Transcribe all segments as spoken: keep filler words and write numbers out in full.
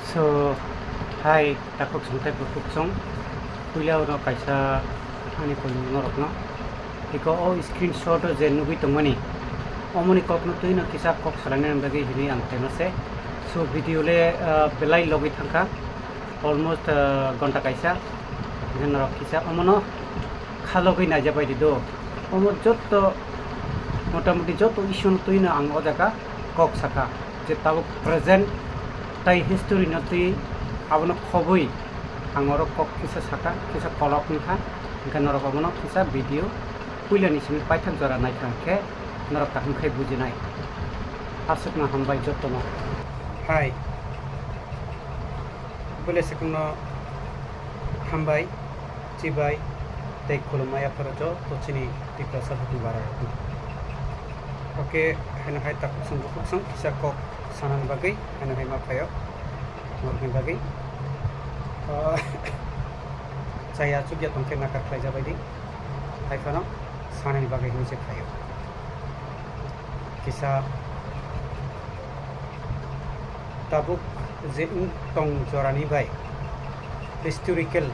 So, hi, takhuk song tei bukhuk song. Puila uno kaisa ani kolong norokno. Iko o screenshot o je nugui tongmani. Omoni kokno twi no kisa kok salaina bagwi hwnwi ang temo se. So, video le, ah, belai logwi thangkha. Almost, ah, gonta kaisa. Hwnwi norok kisa omono khalogwi naija bai di do. Omo jotto, motamuti jotto issue no twi no ang o jaga kok saka. Je tabuk present tai history no twi abono khobwi ang oro kok kisa saka, kisa kolok wngkha, hwnkhe norok omono kisa video puilani simi paithak jora naikha hwnkhe norok kaham khe bujinai. Aswkno hambai jottono. Hai. Bwle swkangno hambai, chibai, tei khulumma yapharo joto chini Tiprasa bukhuk bara rokno. Oke, haino hai takhuk song bukhuk song kisa kok sanani bagwi haino hai ma phaio norokni bagwi. Ah, chaya chukya tongkhe nakar khlaijabai di. Hai phano sanani bagwi hinwi se phaio. Kisa tabuk je wng tong jorani bai historical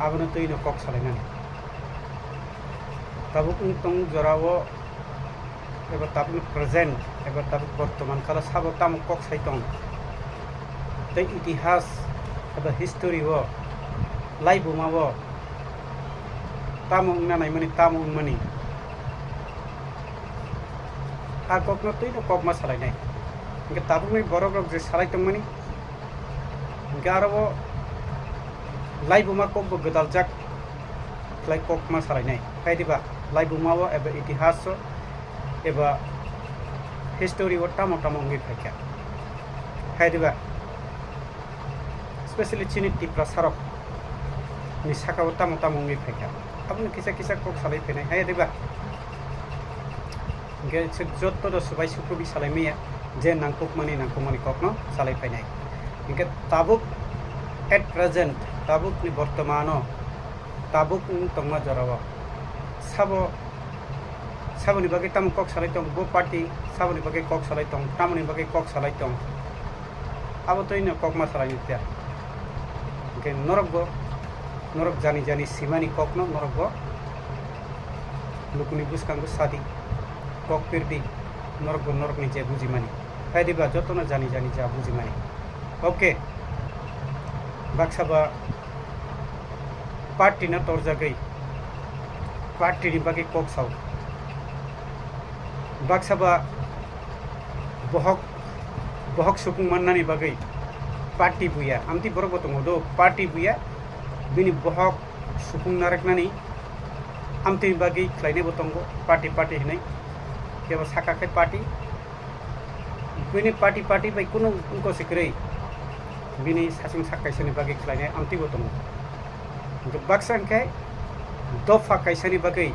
abono twi no kok salainani. Tabuk wng tong jorao eba tabuk present eba tabuk bortoman kalo sabo tamo kok sai tong tei itihas eba history o laibuma o tamo wngna naimani, tamo wngmani. A kokno twi no kokma salainai. Hwnkhe tabukni borok rok je salai tongmani, hwnkhe aro o laibuma kokbo gwdaljak khlai kokma salainai. Hai diba laibuma o eba itihas o eba history o tamo tamo wngwi phaikha. Hai diba? Specially chini Tiprasa rok ni saka o tamo tamo wngwi phaikha. Abono kisa kisa kok salai phainai, hai diba? Hwnkhe se jotto do swbai sukrubwi salai maya, je nangkukmani nangkukmani kokno salai phainai. Hwnkhe tabuk at present, tabuk ni bortomano, tabuk wng tongma jorao sabo, saboni bagwi tamo kok salai tong, bo party saboni bagwi kok salai tong, tamoni bagwi kok salai tong, abo twi no kokma salai ni tiya. Hwnkhe norokbo, norok jani jani simani kokno norokbo lukuni bwskango sadi, kok pirdi, norokbo norokni je bujimani. Hai diba jotono jani jani ja bujimani. Oke, baksa ba party no torjagwi party ni bagwi kok sao. Baksa ba bohok, bohok supung mannani bagwi party buya. Amtwi borok bo tongo do, party buya. Bini bohok supung nareknani amtwi bagwi khlainai bo tongo, party, party hinwi. Kebo saka khe party. Bini party, party bai kunu wngko se kwrwi. Bini sachung sak kaisani bagwi khlainai amtwi bo tongo. Hwnkhe baksa hwnkhe dopha kaisani bagwi,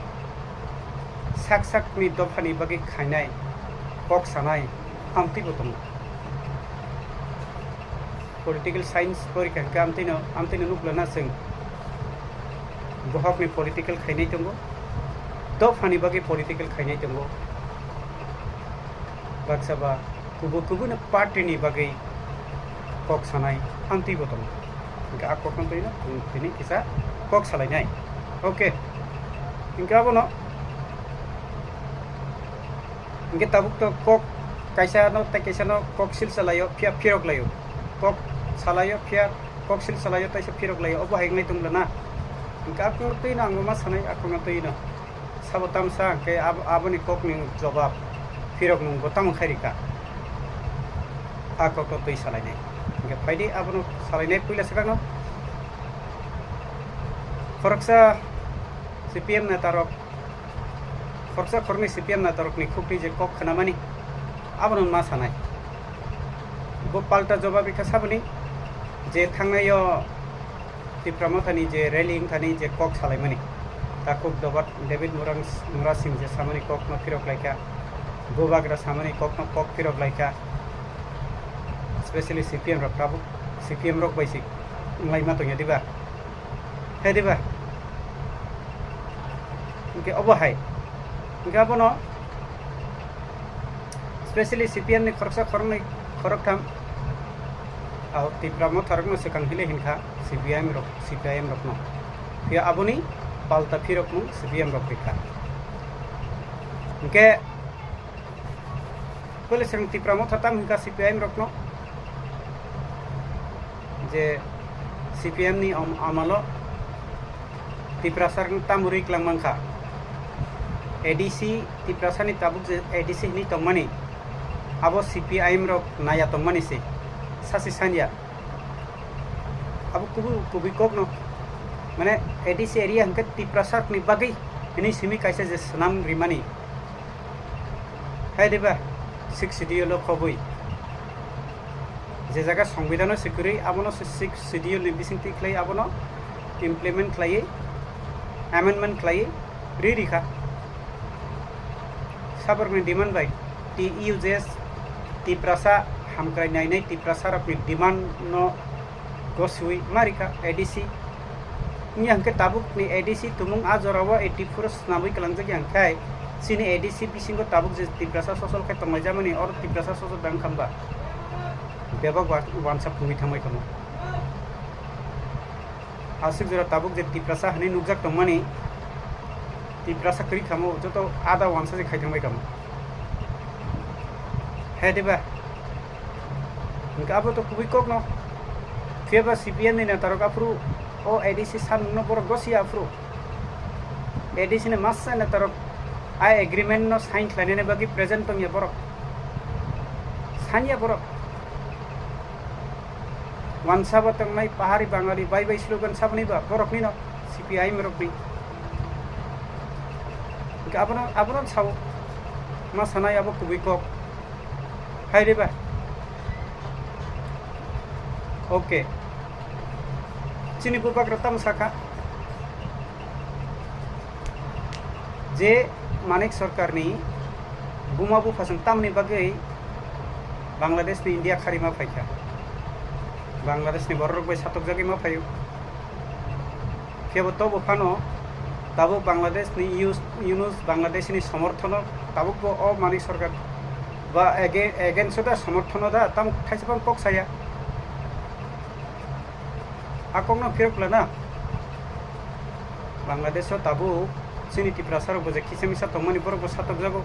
sak sakni dophani bagwi khainai, kok sanai amtwi bo tongo. Political science porikha hwnkhe amtwino, amtwino nuklana chwng bohokni political khainai tongo, dophani bagwi political khainai tongo. Baksa ba kubu kubu no party ni bagwi kok sanai amtwi bo tongo. Hwnkhe a kokno twi no chwng tini kisa kok salainai. Oke. Hwnkhe abono, hwnkhe tabuk to kok kaisa no tei kaisa no kok sil salaio, phiya phirok laio. Kok salaio, phiya kok sil salaio, taisa phirok laio. Obo hai wngnai tongla na. Hwnkhe a kokno twi no ang ma sanai, a kokno twi no. Sabo tamsa hwnkhe abo, aboni kokni jobab phirok nwng bo tamo khai rikha. A kokno twi salainai. Hwnkhe phaidi abono salainai puila swkangno. Khoroksa C P M netarok, khoroksa khoroknwi C P M netarokni khukti je kok khnamani, abono ma sanai. Bo palta jobab rikha saboni je thangnaio Tipra Mothani je rally wngthani je kok salaimani, takhuk Dobat David Murang-, Murasing je samani kokno phirok laikha, Bubagra samani kokno kok phirok laikha, specially C P M rok tabuk C P M rok bai se wnglaima tongya diba? Hai diba? Hwnkhe obo hai. Hwnkhe abono specially C P M ni khoroksa khoroknwi khoroktham Ao Tipra Motha rokno swkang hile hinkha C P I M rok, C P I M rokno. Phiya aboni palta phirokmung C P M rok rikha. Hinkhe Police rok Tipra Motha tam hinkha C P I M rokno je C P M ni am-, amalo Tiprasa rok tam rik lang mankha. A D C Tiprasa ni tabuk je A D C hinwi tongmani abo C P I M rok naya tongmani se sasi sanya abo kubui kubui kokno mane A D C area hinkhe Tiprasa rok ni bagwi hinwi simi kaisa je swnam rimani. Hai diba, Sixth Schedule o khobwi. Je jaga Songbidan o se kwrwi, abono se Sixth Schedule ni bisingtwi khlai, abono implement khlaiwi, amendment khlaiwi ri rikha. Saborokni demand bai T U J S, Tiprasa hamkrai nainai Tiprasa rokni demand no goswi ma rikha A D C. Wngya hwnkhe tabukni A D C tumung a jorao eighty four swnamwi kwlangjak ya hwnkhe chini A D C bisingo tabuk je Tiprasa sosol khe tonglaijamani, oro Tiprasa sosol bang khamba bebak wa-, wansa phungwi thangbai khamo. Aswk jora tabuk je Tiprasa hinwi nukjak tongmani, Tiprasa kwrwi khamo, joto ada wansa je khai thangbai khamo. He diba? Hwnkhe abo to kubui kokno. Phiya ba C P M ni netarok aphuru o A D C sanmungno borok gosiya aphuru. A D C ni masa netarok a agreement no sign khlainani bagwi present tongya borok. Sanya borok. Wansa bo tongnai pahari Bangali bai bai slogan saboni ba borokni no C P I M rokni. Hwnkhe abono, abono sao. Ma sanai abo kubui kok. Hai re ba. Okay. Chini bubagra tamo sakha. Je Manik Sarkarni buma buphasong tamni bagwi Bangladeshni India kharima phaikha. Bangladeshni bororok bai satokjagwi ma phaio. Kebo tobo phano tabuk Bangladeshni Yus-, Yunus Bangladeshni somorthono tabukbo o Manik Sarkar ba age-, against-o da somorthono da tamo thaisa phano kok saya. A kokno phirok lana. Bangladesh-o tabuk chini Tiprasa rokbo je kisa misa tongmani borokbo satokjago.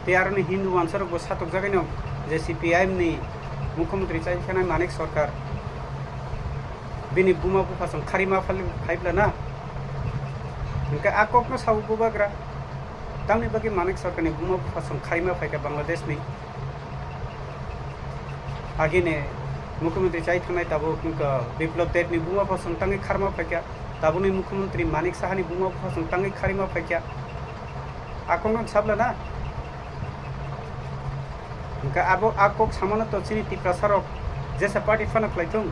Tei aroni Hindu wansa rokbo satokjagwi no je C P I M ni Mukhyamantri chai khanai Manik Sarkar. Bini buma buphasong kharima phali phaiblana. Hwnkhe a kokno sao bubagra. Tamni bagwi Manik Sarkarni buma buphasong kharima phaikha Bangladesh ni. Agini Mukhyamantri chai thangnai tabuk wngkha Biplab Deb ni buma buphasong tangwi kharma phaikha. Tabukni Mukhyamantri Manik Saha ni buma buphasong tangwi kharima phaikha. A kokno sabla na? Hwnkhe abo a kok samano to chini Tiprasa rok jesa party phano khlai thung.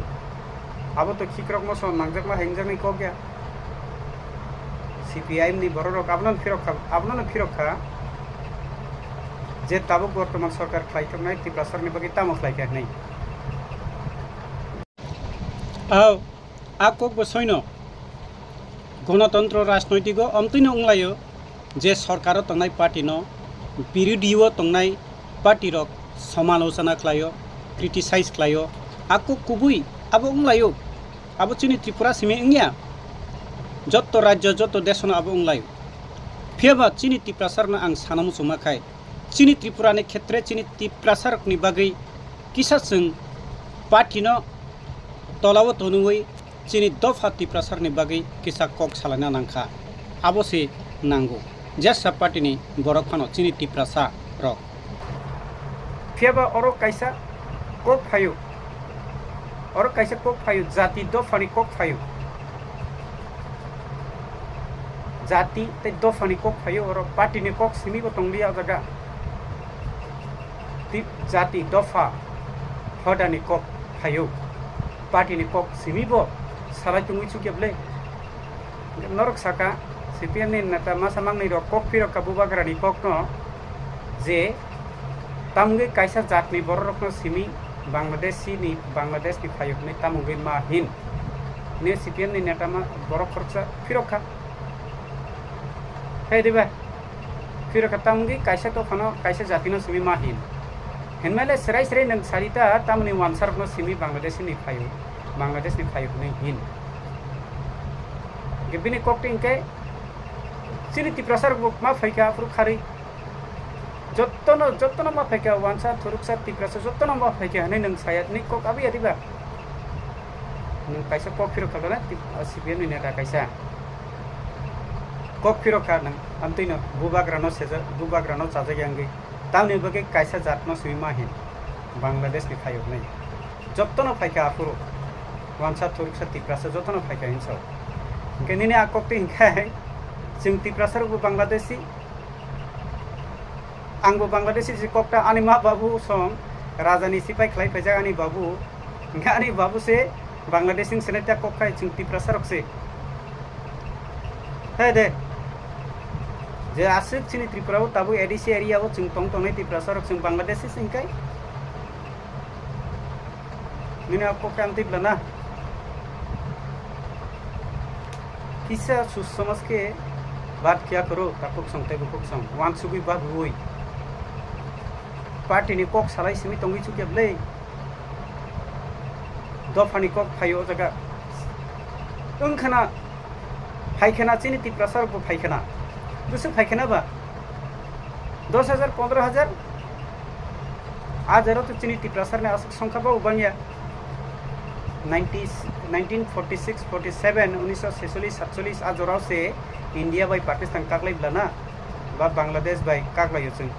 Abo to khikrok moso nangjakma hengjaknai kok ya. C P I M ni bororok abono phirok kha, abono phirok kha je tabuk bortoman sorkar khlai thoknai Tiprasarokni bagwi tamo khlai kha hinwi. Ao, a kok bo soino. Gonotontro rajnoitigo omtwino wnglaio je sorkaro tongnai party no, birodhio tongnai party rok samalochona khlaio, criticize khlaio. A kok kubui abo wnglaio. Abo chini Tripura simi wngya, jotto rajyo, jotto desono abo wnglaio. Phiyaba chini Tiprasarokno ang sana muchungma khai, chini Tripura ni khetre chini Tiprasarokni bagwi kisa chwng party no tolao tonwi chini dopha Tiprasarokni bagwi kisa kok salaina nangkha. Abo se nango. Jesa party ni borok phano chini Tiprasa rok. Phiyaba oro kaisa kok phaio. Oro kaisa kok phaio, jati dophani kok phaio. Jati tei dophani kok phaio, oro party ni kok simi bo tonglia o jaga. Ti-, jati dopha hodani kok phaio. Party ni kok simi bo salai tongwi chukya bwle. Norok saka, C P M ni neta masa mangnwi rok kok phirok kha bubagra ni kok no je tamgwi kaisa jat ni borok rok no simi Bangladeshi ni, Bangladesh ni phaio hinwi tamgwi ma hin. Ni C P M ni neta ma borok khoroksa phirok kha. Hai diba? Phirok kha tamgwi kaisa dophano kaisa jati no simi ma hin. Hinmale serai serai nwng sarita tamni wansarokno simi Bangladesh ni phaio, Bangladesh ni phaio hwnwi hin. Hwnkhe bini kokti hwnkhe chini Tiprasa rok ma phaikha aphuru kharwi. Jottono, jottono ma phaikha, wansa, thuruksa, Tiprasa, jottono ma phaikha hwnwi nwng saya, nini kok abi ya diba? Nwng kaisa kok phirok kha na, Tip-, C P M ni neta kaisa. Kok phirok kha nwng, amtwino bubagrano seja, bubagrano chajak ya wngwi. Tamni bagwi kaisa jatno simi ma hin, Bangladesh ni phayoknai. Jottono phaikha aphuru, wansa, thuruksa, Tiprasa, jottono phaikha hinsa. Hwnkhe nini a koktwi hwnkhe, chwng Tiprasa rokbo Bangladeshi, Angbo Bangladeshi se kokta ani ma babu song raja ni sipai khlai phaijak ani babu. Hwnkhe ani babu se Bangladeshi se neta kok khai chwng Tiprasa rok se. He de. Je aswk chini Tripura o tabuk A D C area o chwng tong tongnai Tiprasa rok chwng Bangladeshi se hwnkhe. Nini a kok khe amtwi bla na? Kisa sus samaj khe bat kiya koro, takhuk song tei bukhuk song, wansugwi babuwi. Party ni kok salai simi tongwi chukya bwle. Dopha ni kok phaio o jaga. Wngkhana. Phaikhana chini Tiprasa rokbo phaikhana. Bwswk phaikhana ba? Dos hajar, pondro hajar? A jora to chini Tiprasa ni aswk songkha ba ubangya. Ninety, nineteen forty six, forty seven, unisho secholis, satcholis a jorao se India bai Pakistan kaklai blana. Ba Bangladesh bai kaklaio chwng.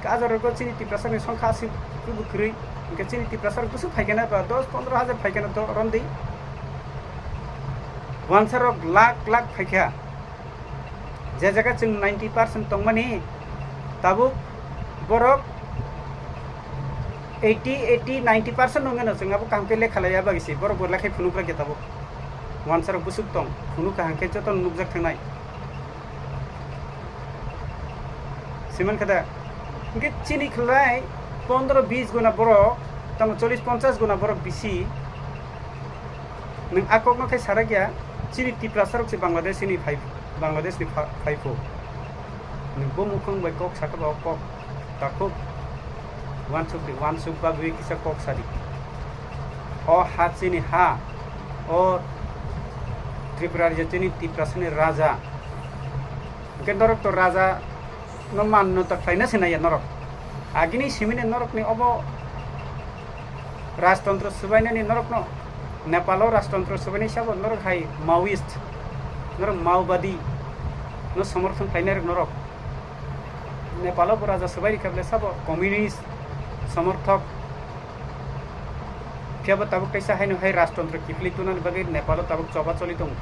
Ka jora ko chini Tiprasa ni songkha aswk kwbwi kwrwi. Hwnkhe chini Tiprasa rok bwswk phaikhana ba dos pondro hajar phaikhana to romdi. Wansarok lakh lakh phaikha. Je jaga chwng ninety percent tongmani, tabuk borok eighty, eighty, ninety percent wngmano chwng abo kaham khe lekha laiya bagwi se. Borok bo lekhai phunukra khe tabuk. Wansarok bwswk tong, phunukha hwnkhe jotono nukjak thangnai. Siman khe da. Hwnkhe chini khlai pondro bis guna borok, tamo chollis ponchas guna borok bisi. Nwng a kokno khe sarakya, chini Tiprasa rok se Bangladesh ni phai, Bangladesh ni pha-, phaiphu. Nwng bo mukhang bai kok sakha ba o kok takhuk. Wansuk di, wansuk bagwi kisa kok sadi. O ha chini ha, o Tripura rajya chini Tiprasa ni raja. Hwnkhe norok to raja no manno ta khlaina sinaya norok. Agini simini norokni obo rajtontro swbainani norokno Nepalo rajtontro swbainai sabo norok hai Maoist, norok Maobadi no somorthon khlainai rok norok. Nepalo bo raja swbai rikha bwle sabo communist somorthok. Phiya bo tabuk kaisa haino hai rajtontro kiphilwi tongnani bagwi Nepalo tabuk choba choli tongo.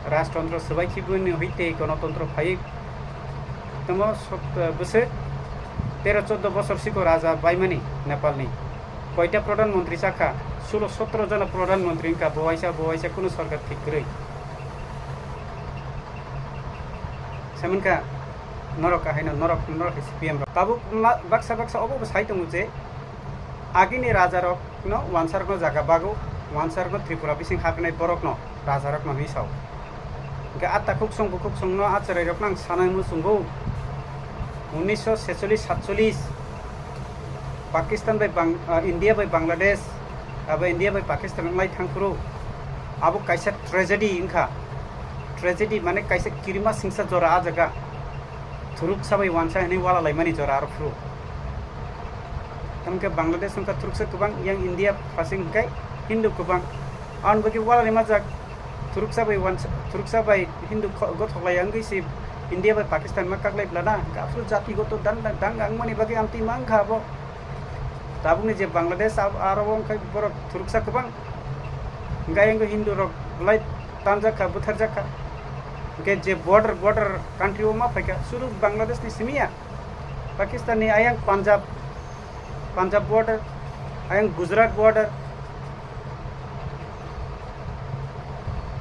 Rajtontro swbai khibwini hwite gonotontro phaiwi tamo sot-, bwswk tero choddo bosor siko raja baimani Nepalni. Koita pradhan mantri chakha, sulo sotro jona pradhan mantri wngkha, bo waisa, bo waisa kunu sorkar thik kwrwi. Saimwnkha norok haino norok, norok hai C P M rok. Tabuk ma-, baksa baksa obo bo sai tongo je, agini rajarokno wansarokno jaga bago, wansarokno Tripura bising haknai borokno, rajarokno hinwi sao. Hwnkhe a takhuk song bukhuk songno a chwrairokno ang sanai muchungo. Unisho secholis satcholis Pakistan bai Bang-, ah, India bai Bangladesh, abo India bai Pakistan wnglai thangphuru, abo kaisa tragedy wngkha. Tragedy mane kaisa kirima singsa jora a jaga. Thuruksa bai wansa hinwi wala laimani jora aro phuru. Tamokhe Bangladesh wngkha thuruksa kwbang, yang India phasing hwnkhe Hindu kwbang. Aboni bagwi wala laima jak. Thuruksa bai wansa, thuruksa bai Hindu kho-, gothok lai wngwi se India bai Pakistan ma kaklai blana, hwnkhe aphuru jati goto dan, dan, dang wngmani bagwi amtwi ma wngkha abo. Tabukni je Bangladesh, ab-, aro wngkha borok thuruksa kwbang, hwnkhe ayang Hindu rok belai tanjak kha, butharjak kha. Hwnkhe je border, border country o ma phaikha, suru Bangladesh ni simi ya, Pakistan ni ayang Punjab, Punjab border, ayang Gujarat border,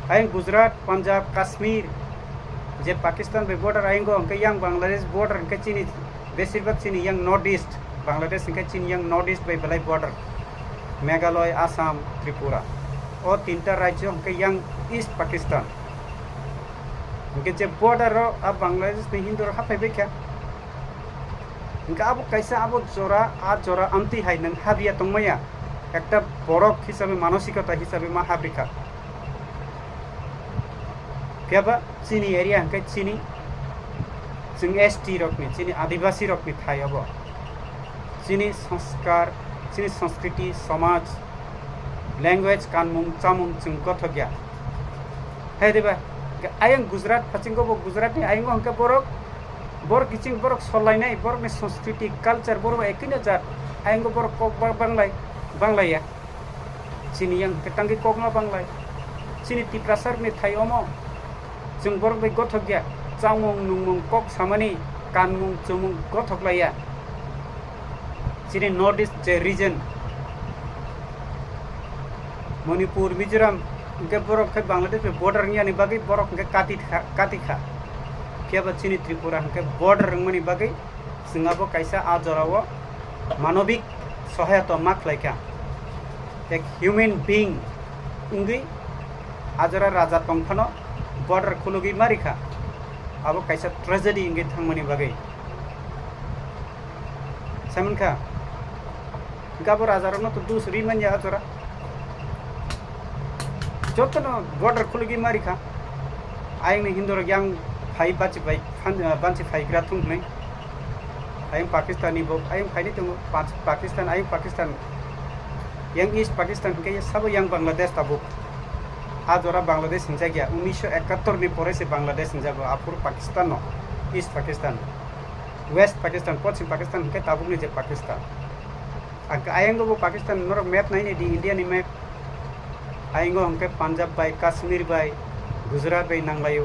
ayang Gujarat, Punjab, Kashmir, je Pakistan bai border ayang go, hwnkhe yang Bangladesh border, hwnkhe chini, besirbak chini yang North East, Bangladesh hwnkhe chini yang North East bai belai border, Meghalaya, Assam, Tripura. O tinta rajyo hwnkhe yang East Pakistan. Hwnkhe je border o a Bangladesh ni Hindu rok haphai bai kha. Hwnkhe abo kaisa abo jora, a jora amtwi hai nwng habriya tongmaya. Ekta borok hisabe, manosikota hisabe ma habri kha. Phiya ba chini area hwnkhe chini, chwng S T rokni, chini Adibasi rokni thai obo. Chini sanskar, chini sanskriti, somaj, language, kanmung, chamung chwng gothok ya. Hai diba? Ayang Gujarat, phasingo bo Gujarat ni ayang hwnkhe borok, borok kiching borok sol lainai, borok ni sanskriti, culture, borok ekino jat. Ayang borok kok ba-, banglai, banglai ya. Chini yang hwnkhe tangwi kok ma banglai. Chini Tiprasa rokni thai omo. Chwng borok bai gothok ya, chamung nungmung kok samani, kanmung chumung gothok laiya. Chini North East je region, Manipur, Mizoram, hwnkhe borok khe Bangladesh bai border wngya ni bagwi borok hwnkhe kati kha, kati kha. Phiya ba chini Tripura hwnkhe border wngmani bagwi chwng abo kaisa a jorao manobik sohayata ma khlai kha. Ek human being wngwi a jora raja tong phano border khulugwi ma rikha. Abo kaisa tragedy wngwi thangmani bagwi. Saimon kha, hwnkhe abo rajarokno to dus ri manya a jora. Jotono border khulugwi ma rikha. Ayangni Hindu rok yang phai bachi bai phan-, banchi phai gra thung hwnwi. Ayang Pakistan ni bo, ayang phaini tongo, Pak-, Pakistan, ayang Pakistan. Yang East Pakistan hwnkhe sabo yang Bangladesh tabuk. A jora Bangladesh hinjak ya, unisho ekattor ni pore se Bangladesh hinjago, aphuru Pakistan no, East Pakistan. West Pakistan, Poschim Pakistan hwnkhe tabukni je Pakistan. Ang khe ayango bo Pakistan, norok map nainai di, India ni map. Ayango hwnkhe Punjab bai, Kashmir bai, Gujarat bai nanglaio.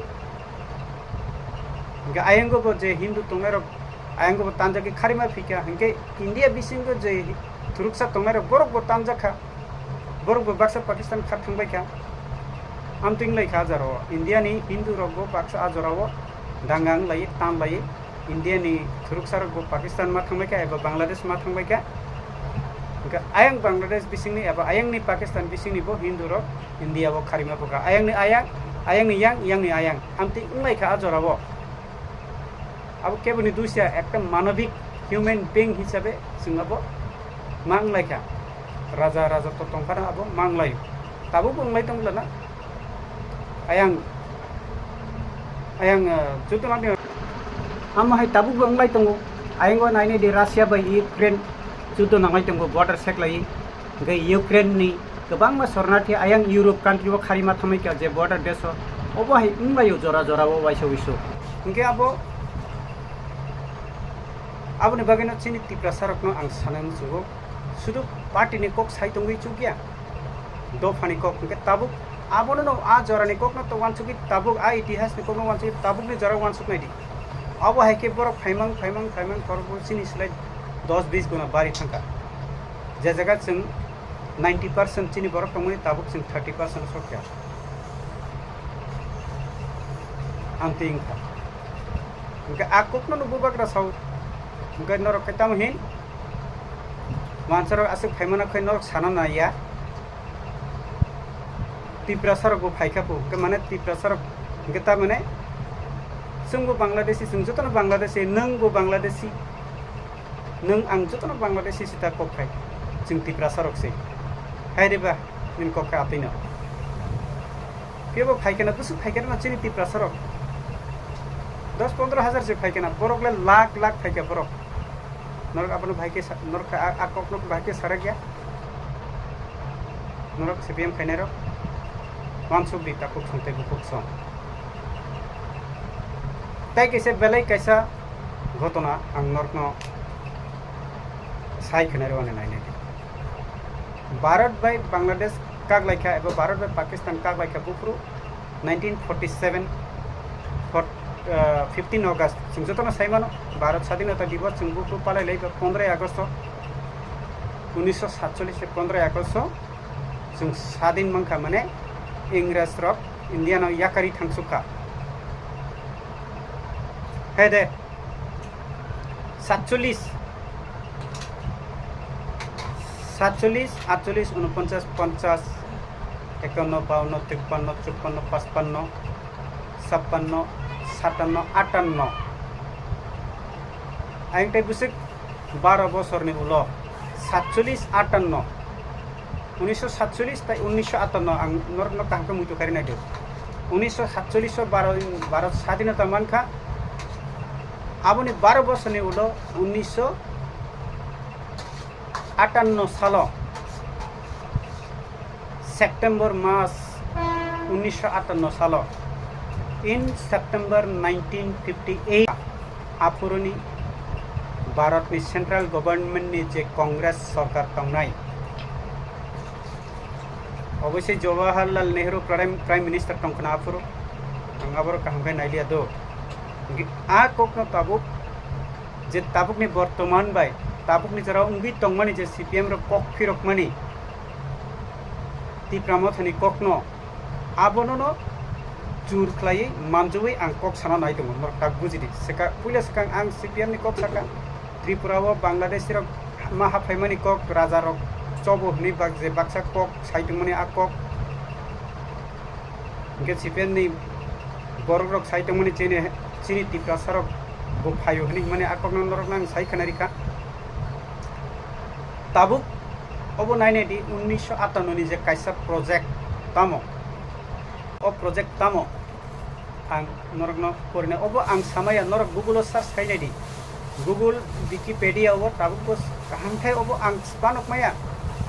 Hwnkhe ayango bo je Hindu tongnairok, ayango bo tanjagwi kharima phikha, hwnkhe India bisingo je thuruksa tongnairok, borok bo tanjakha. Borok bo baksa Pakistan khat thangbai kha. Amtwing lai kha a jora o. India ni Hindu rok bo baksa a jora o danga wng lai, tan lai. India ni thuruksa rok bo Pakistan ma thangbai kha eba Bangladesh ma thangbai kha. Hwnkhe ayang Bangladesh bisingni eba ayang ni Pakistan bisingni bo Hindu rok India o kharima bwkha. Ayang ni ayang, ayang ni yang, yang ni ayang. Amtwing wng lai kha a jora o. Abo keboni dusia ekta manobik human being hisabe chwng abo ma wng lai kha. Raja, raja to tong phano abo ma wng lai. Tabuk bo wng lai tong bwla na. Ayang, ayang, eh, joto nang amo hai tabuk bo wng lai tongo. Ayang o nainai di Russia bai Ukraine joto nang lai tongo, border sek lai. Hwnkhe Ukraine ni kwbangma sornarthi ayang Europe country o kharima thangwi kha je border desh o. Obo hai wng lai o jora jora o waisa wisu. Hwnkhe abo, aboni bagwi no chini Tiprasa rok no ang sanai muchungo. Sudu party ni kok sai tongwi chukya, dophani kok hwnkhe tabuk abono no a jorani kokno to wansugwi tabuk, a itihasni kokno wansugwi tabukni jora wansuknai di. Abo hai khe borok phaimang, phaimang, phaimang, borok bo chini slai dos bis guna bari thangkha. Je jaga chwng ninety percent chini borok tongmani, tabuk chwng thirty percent sokya. Amtwi wngkha. Hwnkhe a kokno no bubagra sao. Hwnkhe norok khe tamo hin? Mansarok aswk phaimano khe norok sana naiya. Tiprasa rok bo phaikha bo, hwnkhe mane Tiprasa rok hwnkhe ta mane chwngbo Bangladeshi, chwng jotono Bangladeshi, nwngbo Bangladeshi, nwng ang jotono Bangladeshi se ta kok khai, chwng Tiprasa rok se. Hai re ba, nini kok kha atwi no. Kebo phaikha na, bwswk phaikha na chini Tiprasa rok. Dos pondro hajar se phaikha na, borok le lakh lakh phaikha borok. Norok abono bahai khe sa-, norok kha-, a, a kokno bahai khe sarakya. Norok C P M khainairok. Wansuk di takhuk song tei bukhuk song. Tei kaisa belai kaisa ghotona ang norokno sai khwnairok ani nainai di. Bharat bai Bangladesh kaklaikha eba Bharat bai Pakistan kaklaikha buphuru nineteen forty seven, for, uh, fifteen August, chwng jotono sai mano, Bharat Sadinota Divas chwng buphuru palai lai pondroi Agosto, unisho satchollish pondroi Agosto, chwng sadin mankha, mane Ingres rok India no yakari thangsukha. Hede, satchollish, satchollish, atchollish, unoponchas, ponchas, ekanno, bawanno, tippanno, chuppanno, pachpanno, Chappanno, satanno, atanno. Ayang tei bwswk baro bosorni ulo satcholish atanno, unisho satcholish tei unisho atanno ang norokno kaham khe muitu khairi naidu. Unisho satcholish o baro, baro sadinota mankha. Aboni baro bosorni ulo unisho atanno salo September mas unisho atanno salo, in September nineteen fifty eight, aphuruni Bharatni central government ni je Congress sorkar tongnai, obviously Jawaharlal Nehru Prime, Prime Minister tongkhna aphuru, ang aboro kaham khe nailiya do. Hwnkhe a kokno tabuk je tabukni bortoman bai tabukni jora wngwi tongmani je C P M rok kok phirokmani Tipra Mothani kokno abonono jur khlaiwi manjui ang kok sana nai tongo, norok tak bujidi. Seka-, puila swkang ang C P M ni kok saka, Tripura o Bangladeshi rok ma haphaimani kok, raja rok chobo hwnwi bak-, je baksa kok sai tongmani a kok. Hwnkhe C P M ni borok rok sai tongmani chini, chini Tiprasa rok bo phaio hwnwi hwnmani a kokno norok nang sai khna rikha. Tabuk obo nainai di, unnisho atanno ni je kaisa project tamo, o project tamo ang norokno porinai. Obo ang samaya, norok Google o search khainai di. Google, Wikipedia o tabuk bo kaham khe obo ang spanok maya.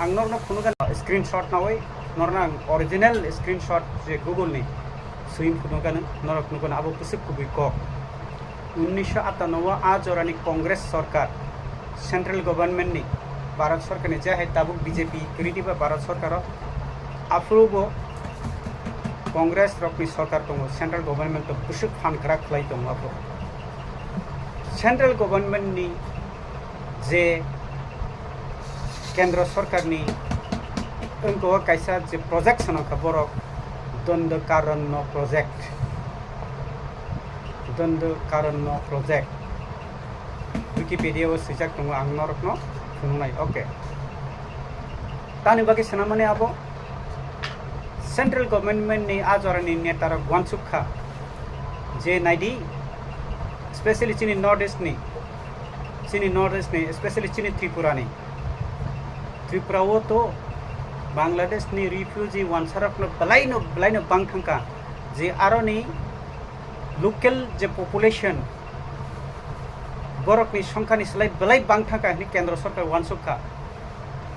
Ang norokno phunukha screenshot nawi, norokno ang original screenshot je Google ni swi phunukha, norok nukha abo bwswk kubui kok. Unnisho atanno o a jorani Congress sorkar, central government ni, Bharat sorkar ni, je hai tabuk B J P kwrwi diba Bharat sorkar o, aphuru bo Congress rokni sorkar tongo, central government o bwswk phan kwrak khlai tongo aphuru. Central government ni je kendro sorkar ni wngkha o kaisa je project swnamkha borok, Dondokaranon project, Dondokaranon project. Wikipedia o swijak tongo, ang norokno phunuknai. Okay. Tamni bagwi swnamani abo central government ni a jorani neta rok uansuk kha je naidi, specially chini North East ni, chini North East ni, specially chini Tripura ni. Tripura o to Bangladesh ni refugee uansarokno belaino, belaino bang thangkha, je aroni local je population, borokni songkhani slai belai bang thangkha hwnwi kendro sorkar uansuk kha.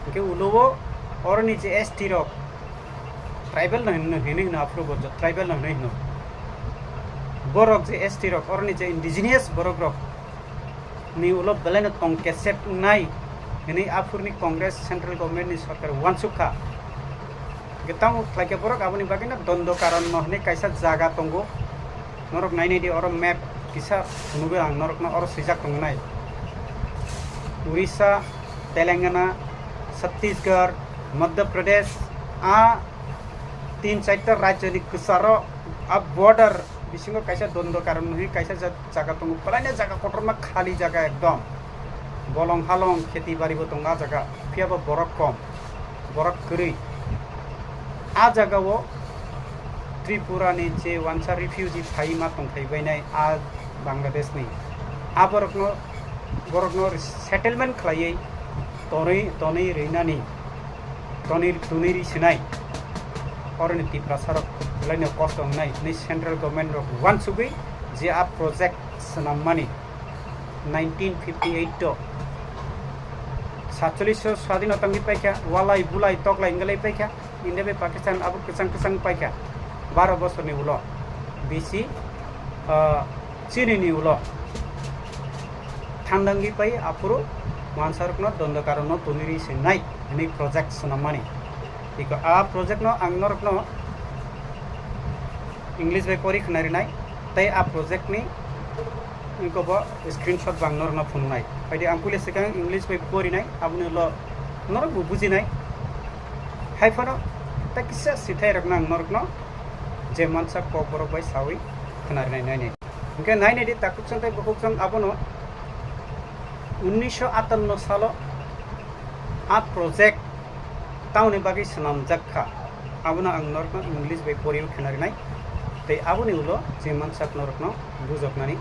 Hwnkhe ulo o oroni je S T rok, tribal no hino, hino, hino aphuru bo tribal no hino, hino. Borok je S T rok, oroni je indigenous borok rok ni ulo belaino tong kesep wngnai hwnwi aphurni Congress central government ni sorkar uansuk kha. Hwnkhe tamo khlaikhe borok aboni bagwino Dondokaranon hwnwi kaisa jaga tongo. Norok nainai di, oro map kisa phunugwi ang norokno oro swijak tongnai. Orissa, Telangana, Chhattisgarh, Madhya Pradesh, a tin charta rajyoni kwcharo a border bisingo kaisa Dondokaranon hwnwi kaisa ja-, jaga tongo, belaino jaga kotorma khali jaga ekdom. Bolong halong kheti bari bo tongo a jaga, phiya bo borok kom, borok kwrwi. A jaga o Tripura ni je uansa refugee phai ma tongthai bainai a Bangladesh ni, a borokno, borokno settlement khlaiwi tonwi, tonwi rwnani, tonwi, tonwi ri sinai. Oroni Tiprasa rok belaino kosto wngnai hwnwi central government rok uansugwi je a project swnammani nineteen fifty eight o satcholish o swadhinota wngwi paikha, walai bulai toklai wngwi lai paikha, India bai Pakistan abo kwchang kwchang paikha baro bosorni ulo, bisi, ah, chini ni ulo thandangwi pai aphuru uansarokno Dondokaranon tonwi ri sinai hwnwi project swnammani. Iko a project no ang norokno English bai pori khna rinai, tei a project ni iko bo screenshot bo ang norokno phunuknai. Phaidi ang puila swkang English bai porinai, aboni ulo norok bo bujinai. Hai phano tei kisa sithai rokno ang norokno je mansa kokborok bai sawi khna rinai nainai. Hwnkhe nainai di takhuk chwng tei bukhuk chwng abono unnisho atanno salo a project tamoni bagwi swnamjak kha, abono ang norokno English bai poriwi khna rinai. Tei aboni ulo je mansak norokno bujoknani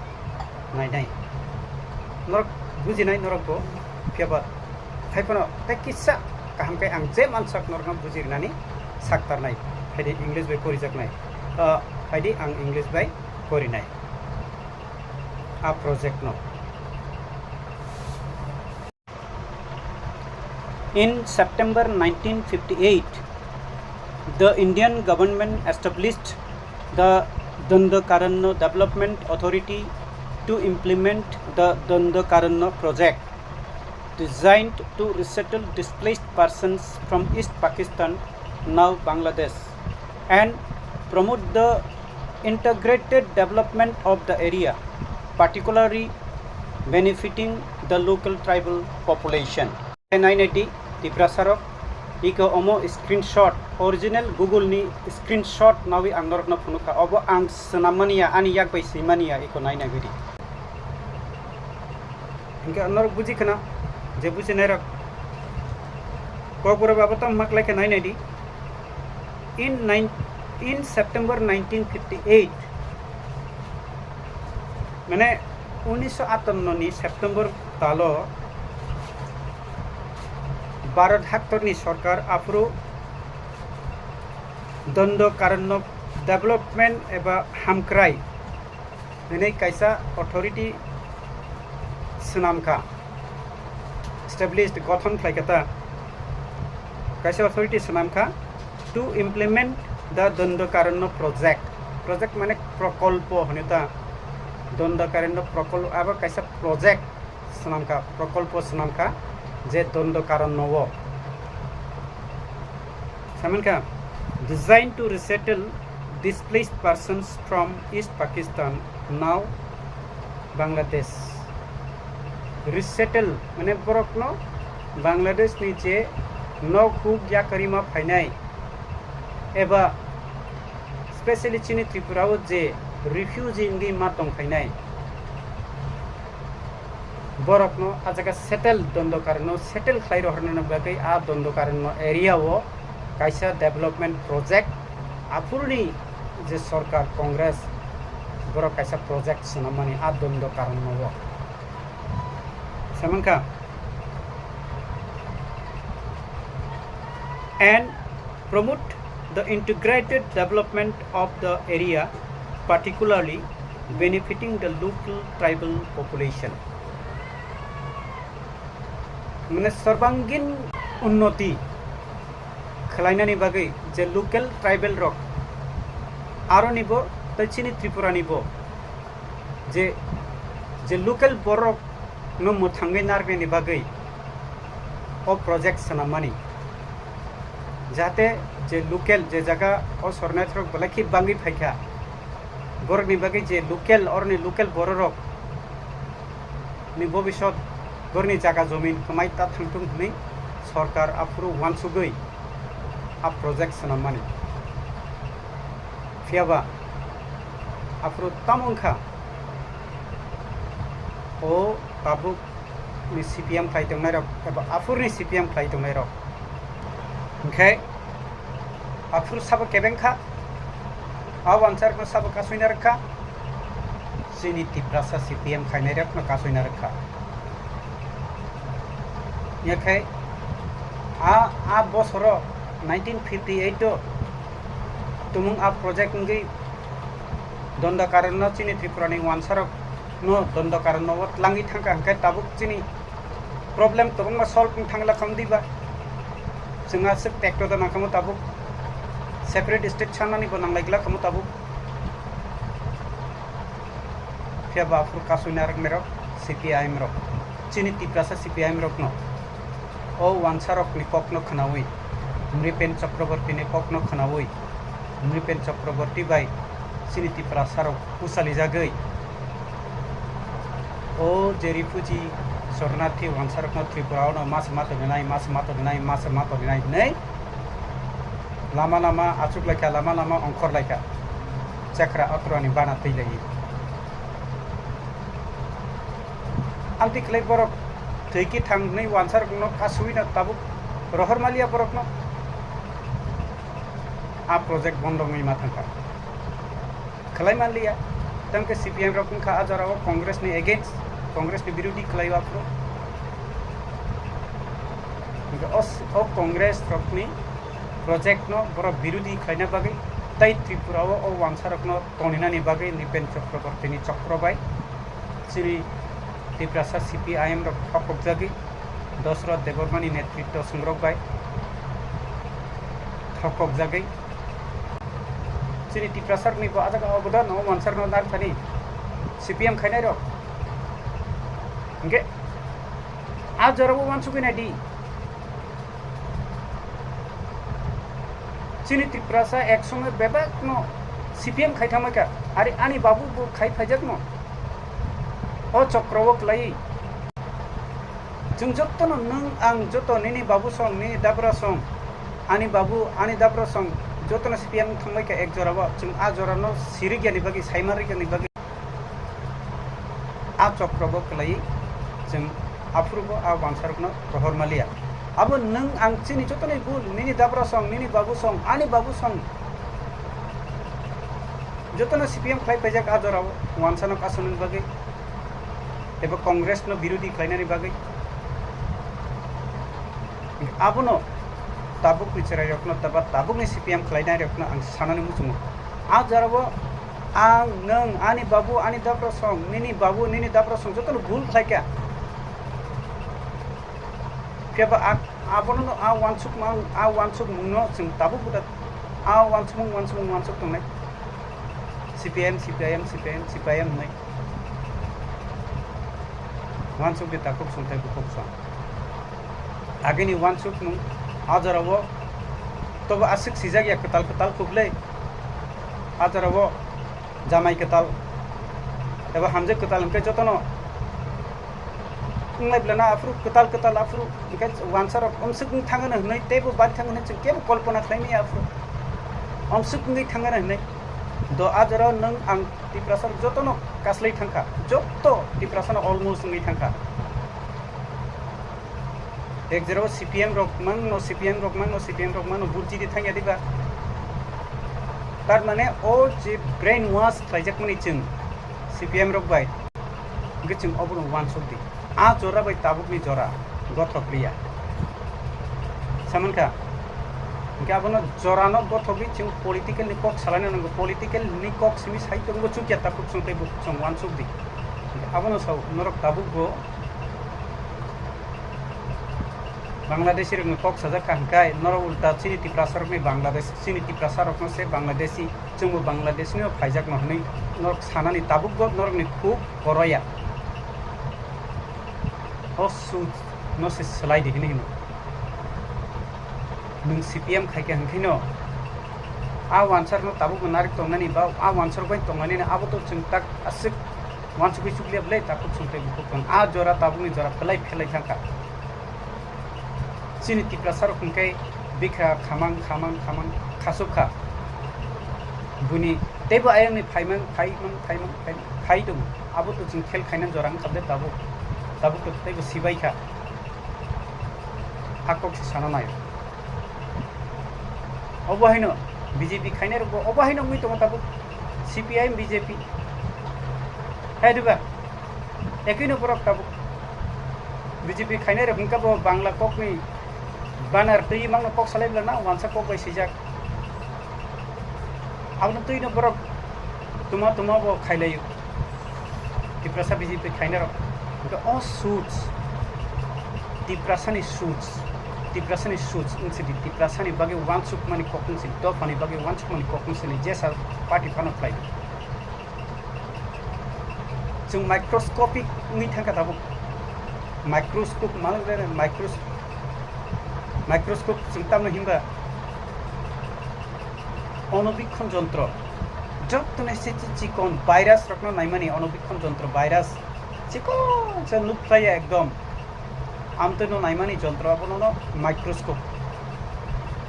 nainai. Norok bujinai norok bo, phiya ba hai phano tei kisa kaham khe ang je mansak norokno bujirnani saktarnai. Phaidi English bai korijaknai. Ah, phaidi ang English bai korinai a project no. In September nineteen fifty-eight, the Indian government established the Dandakaranya Development Authority to implement the Dandakaranya project, designed to resettle displaced persons from East Pakistan, now Bangladesh, and promote the integrated development of the area, particularly benefiting the local tribal population. Nainai di Tiprasa rok, iko omo screenshot, original Google ni screenshot nawi ang norokno phunukha, obo ang swnam mani ya, ani yak bai swi mani ya, iko nainai di. Hingke norok buji khna, je bujinai rok Kokborok abo tamo maklai khe nainai di. In nine, in September nineteen fifty-eight, mane unisho atanno ni September talo Bharat haktorni sorkar aphuru Dandakaranya Development eba Hamkrai hwnwi kaisa authority swnam kha, established, gothon khlai kha ta, kaisa authority swnam kha to implement the Dandakaranya project. Project mane prokolpo hwnwi ta, Dandakaranya prokolpo abo kaisa project swnam kha, prokolpo swnam kha je Dandakaranya o. Saman kha, designed to resettle displaced persons from East Pakistan, now Bangladesh. Resettle mane borokno Bangladesh ni je nok huk yakarima phainai eba specially chini Tripura o je refugee wngwi ma tong phainai, borokno a jaga settle, Dandakaranya o settle khlai rohornani bagwi a Dandakaranya area o kaisa development project aphuruni je sorkar Congress, borok kaisa project swnammani a Dandakaranya o. Samang kha? And promote the integrated development of the area, particularly benefiting the local tribal population. Mane sorbangin unnoti khlainani bagwi je local tribal rok, aroni bo tei chini Tripura ni bo je, je local borok no mwthangwi narwknani bagwi o project swnammani, jahate je local, je jaga o sornaithorok belai khe bangwi phaikha, borokni bagwi je local, oroni local bororok ni bobisot borokni jaga jomin kwmai ta thangthung hwnwi sorkar aphuru uansugwi a project swnammani. Phiyaba aphuru tamo wngkha, o tabuk ni C P M khlai tongnairok eba aphurni C P M khlai tongnairok. Hinkhe aphuru sabo kebeng kha, a uansarokno sabo kasui narwk kha, chini Tiprasa C P M khainairokno kasui narwk kha. Hinkhe a, a bosoro nineteen fifty-eight o tumung a project wngwi Dandakaranya chini Tripura ni uansarok no Dandakaranya o tlangwi thangkha, hinkhe tabuk chini problem kwbangma solve wng thangla khamdi ba? Chwng aswk tekto da nangkhamu tabuk, separate state sanani bo nanglaigwla khamu tabuk. Phiya ba aphuru kasui narwknairok C P I M rok, chini Tiprasa C P I M rokno o uansarokni kokno khwnaui, Nripen Chakrabortini kokno khwnaui, Nripen Chakraborti bai chini Tiprasarok uchalijagwi o je refugee, sornarthi uansarokno Tripura ono masa ma tongrinai, masa ma tongrinai, masa ma tongrinai hwnwi lama lama achuklaikha, lama lama ongkhorlaikha, chakra atrani bana twilaio. Amtwi khlai borok thwi khe thang hwnwi uansarokno kasuino tabuk rohor maliya borokno. A project bondo wngwi ma thangkha. khlai manliya. Tangkhe C P M rok wngkha a jorao Congress ni against, Congress ni birodhi khlai o aphuru. Hingkhe o s-, o Congress rokni project no borok birodhi khlaina bagwi tei Tripura o, o wansa rokno toninani bagwi Nipen Chakraborty ni chokro bai chini Tiprasa C P I M rok thokokjagwi Dosrot Debbarmani netritwo swngrok bai thokokjagwi chini Tiprasa rokni bo ajak obodan o wansa rokno narwkthani C P M khainai rok. Hingkhe a jorao uansugwi naidi. Chini Tiprasa ek somoi bebakno C P M khai thangbaikha, ari ani babu bo khai phaijakno. O chokro o kwlaiwi chwng jotono, nwng ang joto, nini babu song, nini dabra song, ani babu, ani dabra song, jotono C P M thangbaikha ek jorao. Chwng a jorano sirikya ni bagwi, saima rikya ni bagwi. A chokrobo kwlaiwi chwng aphuru bo a wansarokno rohor maliya. Abo nwng ang chini jotono bul, nini dabra song, nini babu song, ani babu song, jotono C P M khlai paijak a jorao wansano kasanani bagwi eba Congress no birodhi khlainani bagwi. Abono tabukni chwrairokno, taba tabukni C P M khlainairokno ang sanani muchungo. A jorao ang, nwng, ani babu, ani daprasong, nini babu, nini daprasong jotono bul khlaikha. Phiya ba a, abono no a wansukmang, a wansukmungno chwng tabuk buda a wansukmung, wansukmung, wansuk tongnai. C P M, C P I M, C P I M, C P I M hnai. Wansuk de takhuk song tei bukhuk song. Agini wansukmung a jorao tobo aswk sijak ya kwtal kwtal khuklai. A jorao jamai kwtal eba hamjwk kwtal hwnkhe jotono wnglai bwlana aphuru kwtal kwtal aphuru hwnkhe wansarok omswk wng thangano hwnwi teibo bari thangano hwnwi chwng kebo kolpona khlai manya aphuru omswk wngwi thangano hwnwi. Do a jorao nwng ang Tiprasa jotono kaslai thangkha, joto Tiprasano almost wngwi thangkha. Ek jorao C P M rok mangno, C P M rok mangno, C P M rok mangno burji di thangya diba? Tar mane o je brain wash khlaijakmani chwng C P M rok bai, hwnkhe chwng obono wansuk di. A jora bai tabukni jora gothok liya. Samankha, hwnkhe abono jorano gothogwi chwng political ni kok salaina nango, political ni kok simi sai tongbo chukya takhuk chwng tei bukhuk chwng wansuk di. Hwnkhe abono sao norok tabuk bo Bangladeshi rokni kok sajak kha hwnkhe norok ulta chini Tiprasa rokni Bangladesh, chini Tiprasa rokno se Bangladeshi, chwngbo Bangladesh ni phaijak no hwnwi norok sanani tabuk bo norokni khuk koroya. O sut no se swlai di hwnwi hino. Nwng C P M khai kha hwnkhe no a wansar no tabuk bo narik tongnani ba a wansar bai tongnani abo to chwng tak aswk wansugwi chukliya belai takhuk song tei bukhuk tong. A jora tabukni jora belai phelai thangkha. Chini Tiprasa rok hwnkhe bikha khamang khamang khamang khasuk kha. Buni teibo ayangni phaimang phaimang phaimang phaimang phai tongo. Abo to chwng khel khaina jora wngkha belai tabuk. Tabuk to teibo sibai kha. A kok se sana nai. Obo haino B J P khainai rokbo obo haino wngwi tongo tabuk C P I M B J P. Hai diba? Ekwi no borok tabuk B J P khainai rok hwnkha bo Bangla kokni banner twi mangno kok salai bwlana wansa kok bai swijak. Abono twi no borok tuma tuma bo khailaio. Tiprasa B J P khainai rok. Hwnkhe o suits, Tiprasani suits, Tiprasani suits wng sidi, Tiprasani bagwi wansukmani kok wng sidi, dophani bagwi wansukmani kok wng sidi, jesa party phano khlai. Chwng microscopic wngwi thangkha tabuk. Microscope, mano micros-, microscope chwng tamno hinba? Onobikkon jontro, jottoni se chi-, chikon virus rokno naimani onobikkon jontro, virus chikon se nukhlaiya ekdom. Amtwino naimani jontro abono no microscope.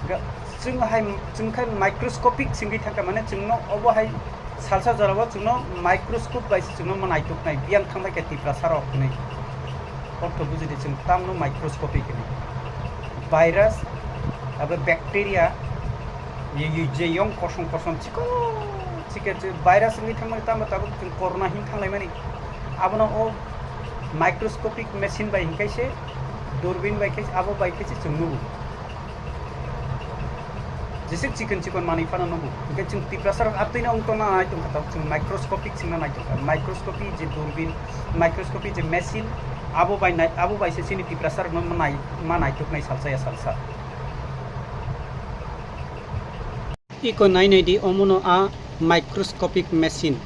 Ga-, chwng hai, chwng khai microscopic singwi thangkha, mane chwngno obo hai salsa jorao chwngno microscope bai se chwngno ma naituknai, biyang thangbai khe Tiprasa rok hinwi. Ortho bujidi chwng tamno microscopic hinwi. Virus, abo bacteria, ye, ye, je yong kosom kosom chikon Chikhe je virus wngwi thangmani tamo tabuk chwng corona hin thanglaimani. Abono o microscopic machine bai hinkhe se, durbin bai khe, abo bai khe se chwng nugo. Jesik chikon chikon manwi phano nugo. Hinkhe chwng Tiprasa rok atwino wng tongna nai tongkha tabuk chwng microscopic chwngna nai tongkha. Microscopy je durbin, microscopy je machine, abo bai nai, abo bai se chini Tiprasa rokno ma nai, ma naituknai salsa ya salsa. Iko nainai di, omono a microscopic machine.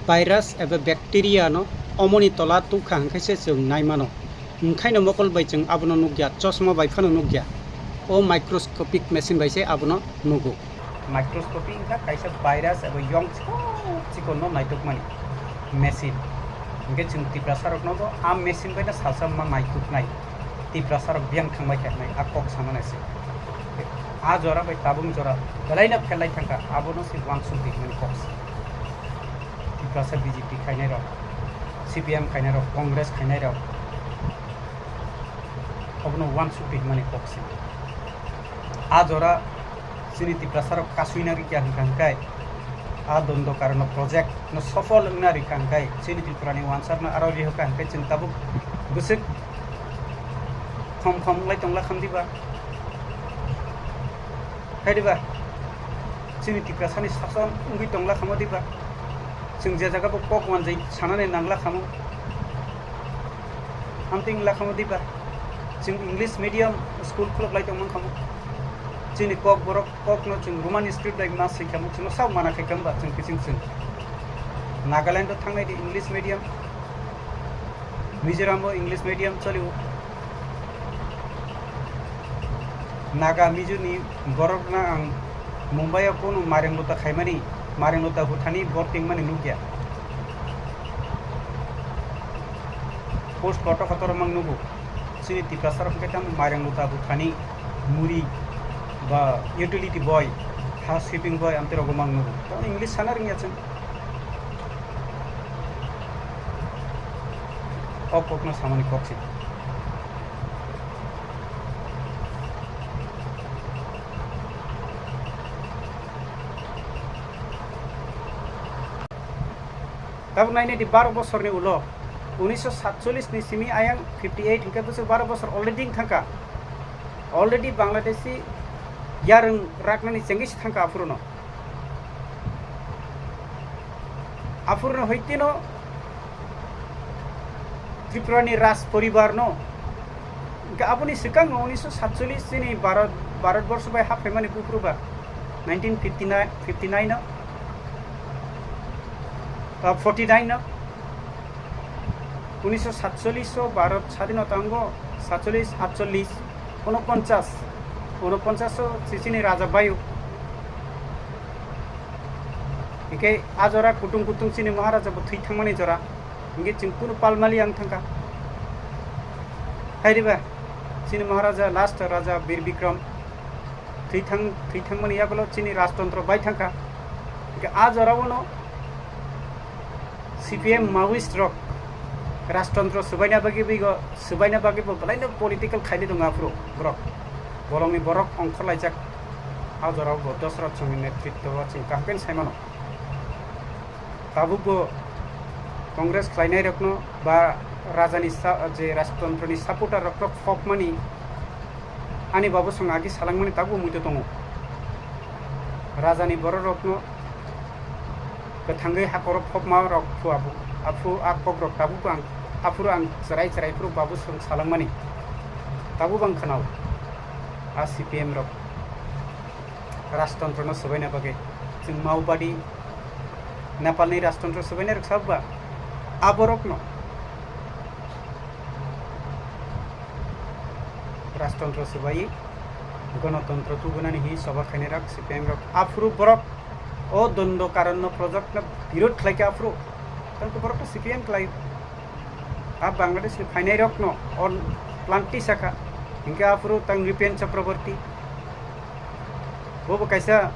Virus eba bacteria no omoni tola tukha hwnkhe se chwng naimano. Hwnkhaino mokol bai chwng abono nukya, chosma bai phano nukya. O microscopic machine bai se abono nugo. Microscopy wngkha kaisa virus eba yong chikon chikon no naitukmani machine. Hwnkhe chwng Tiprasa rokno bo a machine bai no salsa ma naituknai. Tiprasa rok biyang thangbai khe hinwi a kok sanani se. A jora bai tabung jora belai no phelai thangkha, abono se uansuk di hinmani kok se. Tiprasa B J P khainai rok, C P M khainai rok, Congress khainai rok, abono uansuk di hinmani kok se. A jora chini Tiprasa rok kasui nang rikya hwnkha hwnkhe, a Dondokara no project no sofol wngna rikha hwnkhe, chini Tripura ni uansuk no aro rihokha hwnkhe, chwng tabuk bwswk khom khom wngwi tongla kham diba? Hai diba? Chini Tiprasa ni sason wngwi tongla khamo diba? Chwng je jaga bo kok wanjwi sanani nangla khamo. Amtwing wngla khamo diba? Chwng English medium school khulok lai tongmang khamo. Chini kok borok kok no chwng Roman script bai ma swi khamo, chwngno sabo mana khai khamba chwng kiching chwng. Nagaland o thangnai di English medium, Mizoram o English medium choli o. Naga Mizo ni borok na ang Mumbai o kunu mareng luta khaimani, mareng luta huthani bor tingmani nukya. Post kotor kotor mang nugo. Chini Tiprasa rok hwnkhe tamo mareng luta huthani muri ba utility boy, housekeeping boy amtwi rogo mang nugo. Tamo English sana ringya chwng. O kokno samani kok se. Tabuk nainai di baro bosorni ulo, unisho satchollish ni simi ayang fifty eight hwnkhe bwswk baro bosor already wng thangkha. Already Bangladeshi yarwng raknani chengwi se thangkha aphuruno. Aphuruno hoitino Tripurani Raj poribarno, hwnkhe aboni swkangno unisho satchollish chini Bharat, Bharatborsho bai haphaimani buphuru ba nineteen fifty nine, fifty nine no, ah, forty nine no, unisho satchollish o Bharat sadhinota wngo, satchollish, atchollish, unoponchas, unoponchas o chini raja bayu. Hwnkhe a jora kutung kutung chini Maharaja bo thwi thangmani jora. Hwnkhe chwng kunu palmali ang thangkha. Hai riba, chini Maharaja last Raja Bir Bikram thwi thang, thwi thangmani yagulo chini rajtontro bai thangkha. Hwnkhe a jorao no C P M Maoist rok rajtontro swbaina bagwi bigo, swbaina bagwi bo belaino political khaini tongo aphuru borok. Bolongni borok ongkhorlaijak. A jorao bo Dosrat Songni netritwo o chwng kaham khe sai mano. Tabukbo Congress khlainairokno ba rajani sa-, je rajtantroni supporter rokno phobmani ani babu song agi salangmani tabukbo muito tongo. Rajani bororokno kwthangwi hakoro phobma rok phu abu, aphu a kok rok tabukbo ang, aphuru ang chwrai chwrai phuru babu song salangmani tabukbo ang khwnao. A C P M rok rajtantrono swbaina bagwi chwng Maobadi Nepalni rajtantro swbainai rok sabba aborokno rajtantro swbai ganatantro tubunani hi soba khainai rok C P M rok aphuru borok o dondo karanno project no birod khlaikha aphuru tangkhe borok to C P M khlai. A Bangladesh ni phainai rok no on plan tisa kha. Hinkhe aphuru tang Nripen Chakraborty. Bo bo kaisa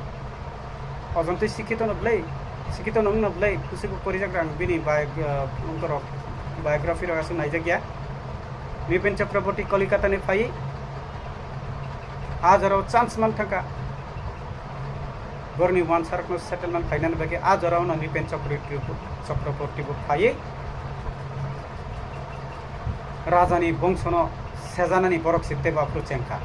ojontwi sikhito no bwlai, sikhito no wngno bwlai, kusibo porijak rang bini bi-, ah, wngkorok biography rok aswk naijak ya. Nripen Chakraborty Kolikata ni phai, a jorao chance man thangkha. Borokni wansarokno settlement khlainani bagwi a jorao no Nripen Chakraborty bo, Chakraborty bo phaiwi rajani bongsono sejanani borok se teibo aphuru chengkha.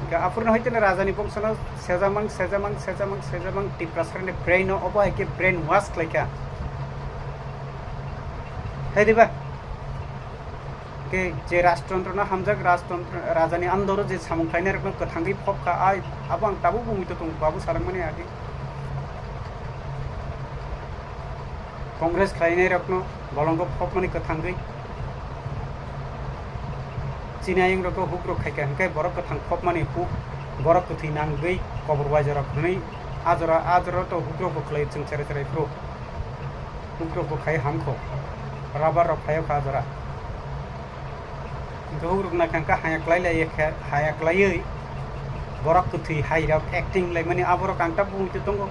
Hwnkhe aphuru no haiteno rajani bongsono sejamang, sejamang, sejamang, sejamang Tiprasarokni brain no obo hai khe brain wash khlaikha. Hai diba? Ke je rajtantro no hamjak, rajtantro, rajani andoro je samung khlainai rokno kwthangwi phobkha, ai abo ang tabuk bo muitu tongo, babu salangmani agi. Congress khlainai rokno bolongo phobmani kwthangwi. Chini ayang rokno huk rok khaikha hwnkhe borok kwthang phobmani huk, borok kwthwi nangwi kobor waijora hwnwi a jora, a jora to huk rok bo khlai chwng cherai cherai phuru. Huk rok bo khai hamkho, rubber rok khaio kha a jora. Hwnkhe huk rok naikha hwnkhe haya klai lai khe, haya klaiwi borok kwthwi hai rok acting laimani aborok ang tabuk muitu tongo.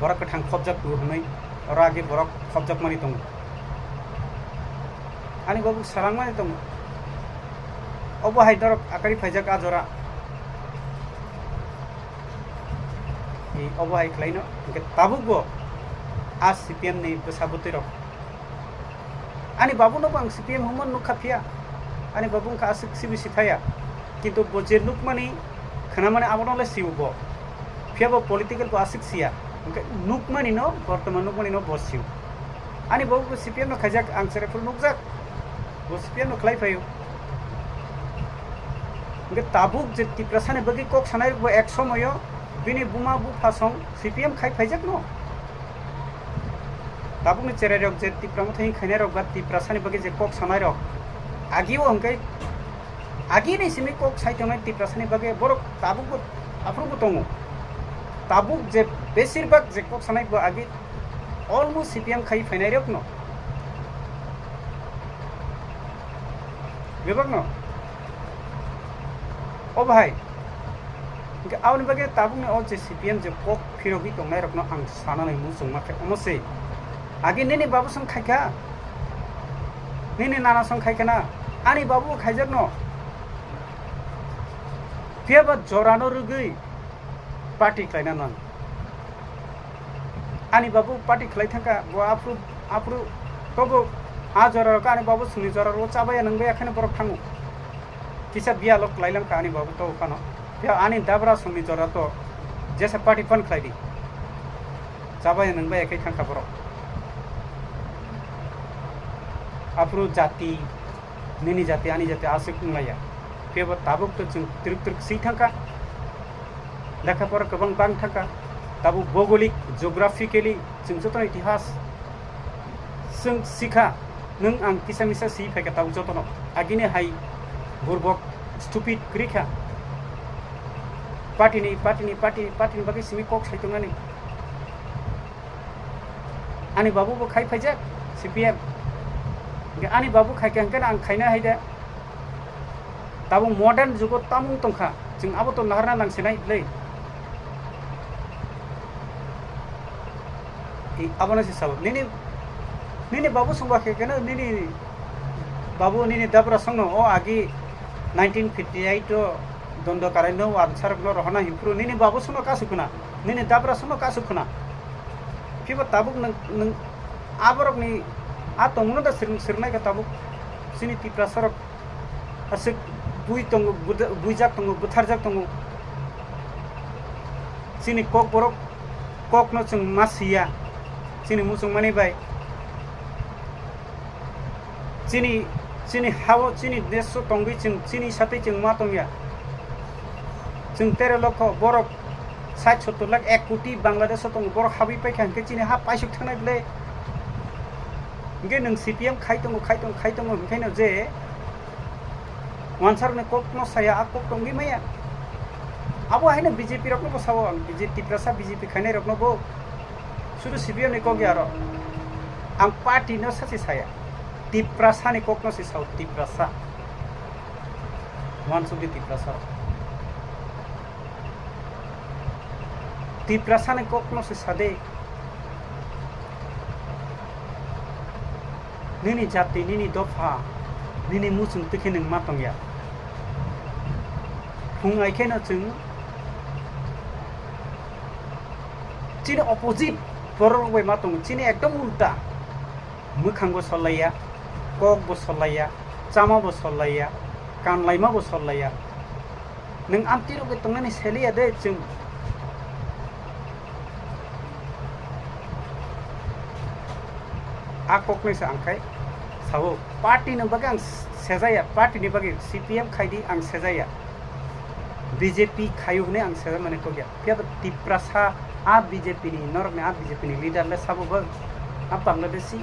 Borok kwthang khobjak tu hwnwi oro age borok khobjakmani tongo. Ani babu salangmani tongo. Obo hai norok akari phaijak a jora. Ni obo hai khlaino, hwnkhe tabukbo a C P M ni bwsa bwtwi rok. Ani babu no bo ang C P M hwnmano nukha phiya. Ani babu wngkha aswk C B C phaiya. Kintu bo je nukmani, khwnamani abono le sio bo. Phiya bo political bo aswk siya. Hwnkhe nukmani no, bortoman nukmani no bo sio. Ani babu bo C P M no khaijak, ang cherai phuru nukjak. Bo C P M no khlai phaio. Hwnkhe tabuk je Tiprasani bagwi kok sanai rok bo ek somoyo bini buma bupha song C P M khai phaijak no. Tabukni cherai rok je Tipra Motha hing khainai rok ba Tiprasani bagwi je kok sanai rok agio hwnkhe agini simi kok sai tongnai Tiprasani bagwi borok tabukbo aphuru bo tongo. Tabuk je besir bak je kok sanai bo agi almost C P M khai phainai rok no. Bebak no. O bahai. Hwnkhe aboni bagwi tabukni o je C P M je kok phirogwi tongnai rokno ang sanani muchungma khe omo se. Agi nini babu song khaikha. Nini nana song khaikha na. Ani babu khaijak no. Phiya ba jorano rwgwi party khlaina nang. Ani babu party khlai thangkha, bo aphuru, aphuru tobo a jora rok ani babu songni jora rok chabaya nang baya kheno borok thango. Kisa biya lok khlai langkha ani babu to phano. Phiya ani dabra songni jora to jesa party pan khlai di. Chabaya nang baya khe thangkha borok. Aphuru jati, nini jati, ani jati aswk wnglaiya. Phiya bo tabuk to chwng twrwk twrwk swi thangkha. Lekha pora kwbang bang thangkha. Tabuk bhougolik, geographically chwng jotono itihas chwng sikha. Nwng ang kisa misa swi phaikha tabuk jotono. Agini hai burbok stupid kwrwi kha. Party ni, party ni, party, party ni bagwi simi kok sai tongnani. Ani babu bo khai phaijak C P M. Hwnkhe ani babu khai khe hwnkhe ang khaina hai de. Tabuk modern jugo tamung tongkha, chwng abo to naharna nang sinai bwlai. I abono se sabo. Nini, nini babu songba khe keno nini babu nini dabra songno o agi nineteen fifty eight o dondo karai no ansarok no rohorna himphuru nini babu songno kasu khuna, nini dabra songno kasu khuna. Phibo tabuk nwng, nwng aborokni a tongmano da swrwng, swrwngnai kha tabuk chini Tiprasarok aswk bui tongo, buda-, buijak tongo, butharjak tongo. Chini kokborok kokno chwng ma siya, chini muchungmani bai. Chini, chini hao, chini deso tongwi chwng, chini satwi chwng ma tongya. Chwng tero lokho borok sait sottor lakh, ek koti Bangladesh o tongo, borok habwi paikha hwnkhe chini ha paisuk thangnai bwle. Hwnkhe nwng C P M khai tongo, khai tongo, khai tongo, hwnkhe no je wansarokni kokno saya, a kok tongwi maya. Abo haino B J P rokno bo sao ang, B J P, Tiprasa B J P khainai rokno bo. Sudu C P M ni kok ya aro. Ang party no sachi saya. Tiprasa ni kokno se sao, Tiprasa. Wansukdi Tiprasa. Tiprasa ni kokno se sade. Nini jati, nini dopha, nini muchung twi khe nwng ma tongya. Phung ai kheno chwng Chini opposite borok rok bai ma tongo, chini ekdom ulta. Mwkhang bo sol laiya, kok bo sol laiya, chama bo sol laiya, kan laima bo sol laiya. Nwng amtwi rok bai tongnani seliya de chwng. A koknwi se ang khai sao, party ni bagwi ang sejaya, party ni bagwi C P M khai di ang sejaya, B J P khaio hwnwi ang sejamani kok ya. Phiya bo Tiprasa a B J P ni, norok ni a B J P ni leader le sabo bo a Bangladeshi.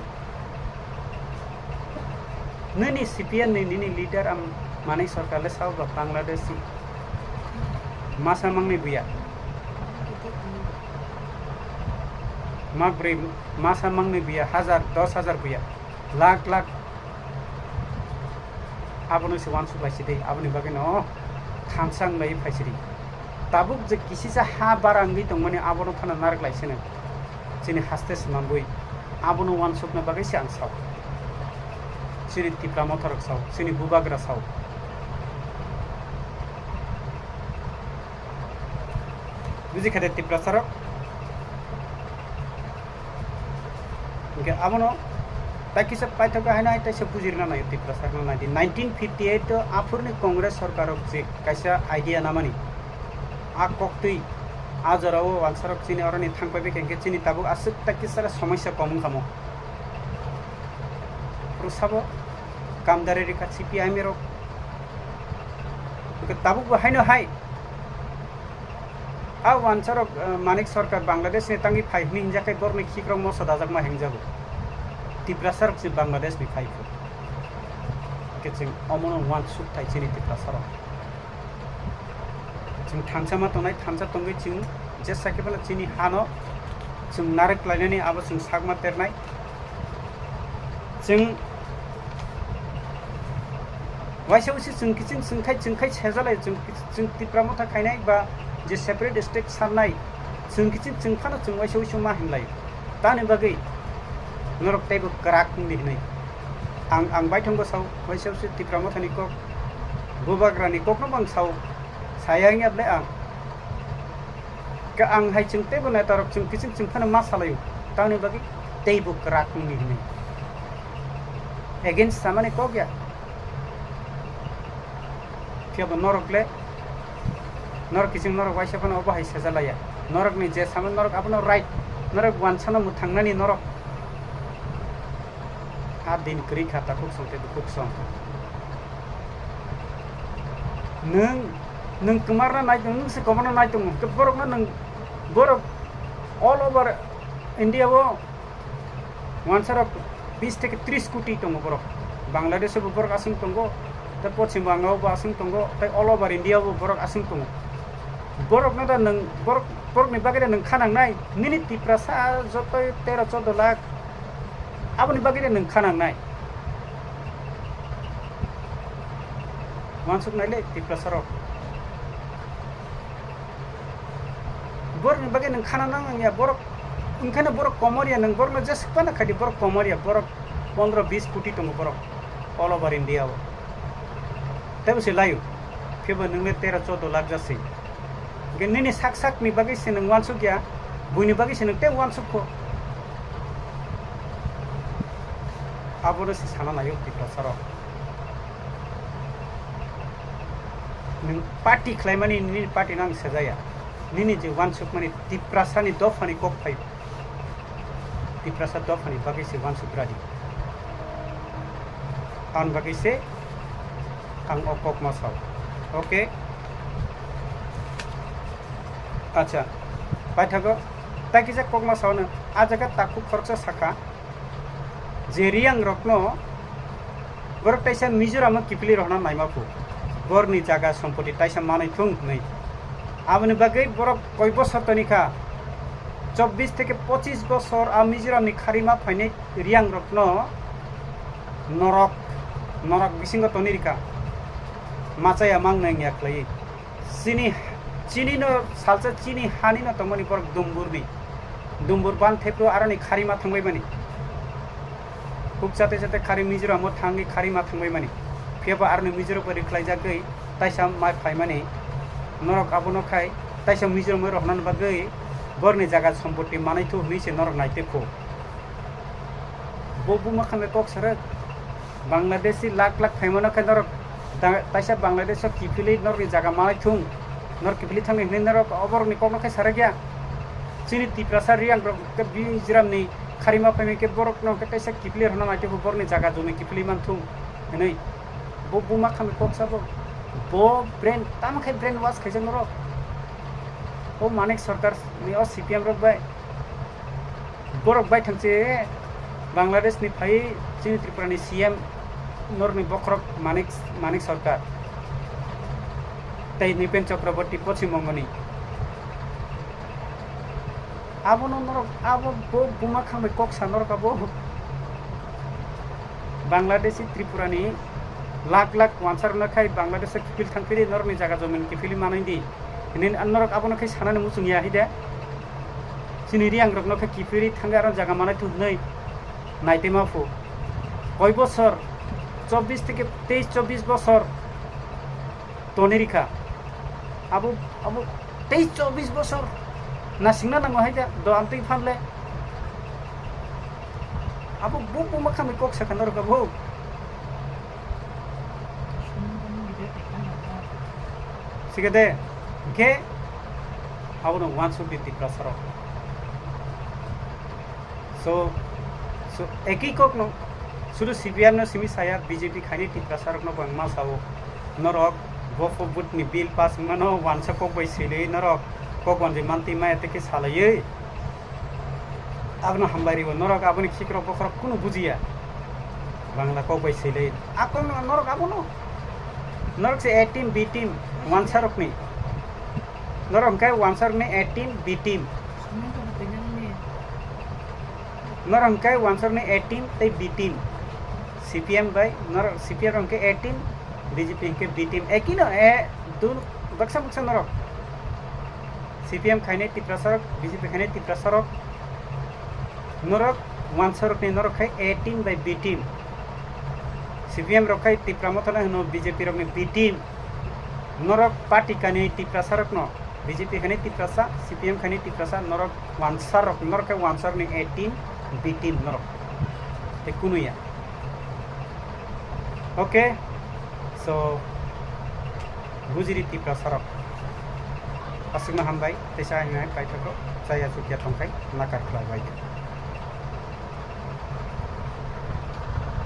Nini C P M ni nini leader am Manik Sarkar le sabo bo Bangladeshi. Masa mangni buya. Mak brwi masa mangni buya, hazar, dos hazar buya, lakh lakh. Abono se uansuk lai sidi, aboni bagwi no thansa wng lai phai sidi. Tabuk je kisisa ha bara wngwi tongmani abono phano narwk lai sino. Chini haste swnambwi abono uansukna bagwi se ang sao. Chini Tipra Motha rok sao, chini bubagra sao. Buji kha de Tiprasa rok? Hingke abono tai kisa paithago haino hai taisa bujirina naio Tiprasa rokno naidi. Nineteen fifty eight o aphurni Congress sorkar rok je kaisa idea namani, a koktwi a jora o wansarok chini oroni thangpai bai khe chini tabuk aswk tai kisa somosya kom wngkha mo. Oro sabo kamdari rikha C P I M rok. Hingke tabuk bo haino hai. A wansarok, eh, Manik Sarkar Bangladesh ni tangwi phai hwnwi hinjak khe borokni khikrok moso dajakma hengjago. Tiprasa rok se Bangladesh ni phai kho. Hingke chwng omono uansuk thai chini Tiprasa rok. Chwng thansa ma tongnai, thansa tongwi chwng jesa khe bono chini hano chwng narwk lainani abo chwng sakma ternai. Chwng waisa wisi chwng kiching chwng khai chwng khai sejalai chwng, chwng Tipra Motha khainai ba je separate state sannai chwng kiching chwng phano chwng waisa wisi ma hinlai. Tani bagwi norok teibo kwrak wngdi hinwi. Ang, ang baithang bo sao, waisa wisi Tipra Mothani kok, bubagrani kokno bo ang sao. Saya wngya ble ang. Ka ang hai chwng teibo netarok chwng kiching chwng phano ma salaio. Tamoni bagwi teibo kwrak wngni hinwi. Against samani kok ya. Phiya bo norok le, norok kiching norok waisa phano obo hai sejalaiya. Norokni je samani norok abono right, norok wansano mwthangnani norok. A din kwrwi kha takhuk song tei bukhuk song. Nwng, nwng kwmarna nai tong, nwng se kwmarna nai tongo. Hwnkhe borokno nwng, borok all over India o wansarok bis theke tris koti tongo borok. Bangladesh o bo borok aswng tongo, tei Poschim Bangla o bo aswng tongo, tei all over India o bo borok aswng tongo. Borokno da nwng, borok, borokni bagwi da nwng kha nangnai, nini Tiprasa jotoi tero chodo lakh, aboni bagwi da nwng kha nangnai. Wansuk nai le Tiprasa rok. Borokni bagwi nwng khana nang nangya, borok wngkhano borok komorya, nwng borokno jesuk phano khaidi, borok komorya, borok pondro bis koti tongo borok all over India o. Tebo se laio, phibo nwngni tero chodo lakh jasing. Hwnkhe nini sak sakni bagwi se nwng wansukya, buini bagwi se nwng tei wansukho. Abono se sana naio Tiprasa rok. Nwng party khlaimani nini party no ang sejaya. Nini je wansukmani Tiprasani dophani kok phai. Tiprasa dophani bagwi se wansuk radi. Aboni bagwi se ang o kokma sao. Okay. Acha. Paithago. Tai kisa kokma sao no. A jaga takhuk khoroksa sakha. Je Reang rokno borok taisa Mizoram o kiphilwi rohorna naima phu, borokni jaga sompoti taisa manwi thung hwnwi. Aboni bagwi borok koi bosor toni kha, chobbish theke pochis bosor a Mizoram ni kharima phainai Reang rokno norok, norok bisingo toni rikha, machaya mang nang ya khlaiwi. Chini, chini no salsa chini hani no tongmani borok Dumburni. Dumbur ban thepro aroni khari ma thangbai mani. Huk chate chate khari Mizoram o thangwi khari ma thangbai mani. Phiya ba aroni Mizoram bo rikhlai jagwi taisa mai phai mani. Norok abono khai taisa Mizoram o rohorna bagwi Borni jaga sompoti manai thu hwnwi se norok naitwi kho. Bo buma khambai kok sarak. Bangladeshi lakh lakh phaimano khe norok da-, taisa Bangladesh o kiphilwi norokni jaga manai thung. Norok kiphilwi thangwi hwnwi norok oborokni kokno khe sarakya. Chini Tiprasa Riyangrok khe Mizoramni kharima phaimai khe borokno khe taisa kiphilwi rwna naitwi kho borokni jaga jumi kiphilwi man thung hwnwi. Bo buma khambai kok sabo. Bo brain, tamo khe brain wash khaijak norok. O Manik Sarkar ni o C P M rok bai. Borok bai thangse Bangladesh ni phai chini Tripura ni C M norni bokhorok Manik, Manik Sarkar. Tei Nipen Chakraborty Poschim Bongo ni. Abono norok, abo bo buma khambai kok sa norok abo. Bangladeshi Tripura ni lakh lakh wansa rwna khai Bangladesh o kiphil thangphili norok ni jaga jomin kiphilwi manwi di. Hwnwi norok abono khai sanani muchung ya hide. Chini Riyangrokno khe kiphilwi thangwi aro jaga manai thu hwnwi naitwi ma phu. Koi bosor, chobbish theke teis chobbish bosor toni rikha. Abo, abo teis chobbish bosor nasingna nango hai da, do amtwi phanle. Abo bo buma khambai kok sakha norok abo. Sikade, hwnkhe abono wansuk di Tiprasarok. So, so, ekhi kokno, sudu C P M no simi saya, B J P khaini Tiprasarokno bo ang ma sao. Norok, bo fo butni bill pass wngmano, wansa kok bai swilwi norok, kok wanjwi mantwi maya tei khe salaiwi. Abono hambai rio, norok aboni khikrok bokhorok kunu bujiya. Bangla kok bai swilwi. A kokno norok abono. Norok se A team, B team, wansarokni. Norok hwnkhe wansarokni A team, B team. Norok hwnkhe wansarokni A team tei B team. C P M bai, norok C P M rok hwnkhe A team, B J P hwnkhe B team. Ekino, e, dun, baksa baksa norok. C P M khainai Tiprasarok, B J P khainai Tiprasarok. Norok wansarokni norok khai A team bai B team. C P M rok khai Tipra Mothano hwno B J P rokni B team. Norok party kani Tiprasarokno, B J P khainai Tiprasa, C P M khainai Tiprasa, norok wansarok, norok khai wansarokni A team, B team norok. Tei kunuya. Okay, so bujiri Tiprasarok. Aswkno hambai, teisa hwnwi kaithago, chaya chukya tongkhai, nakar khlai bai.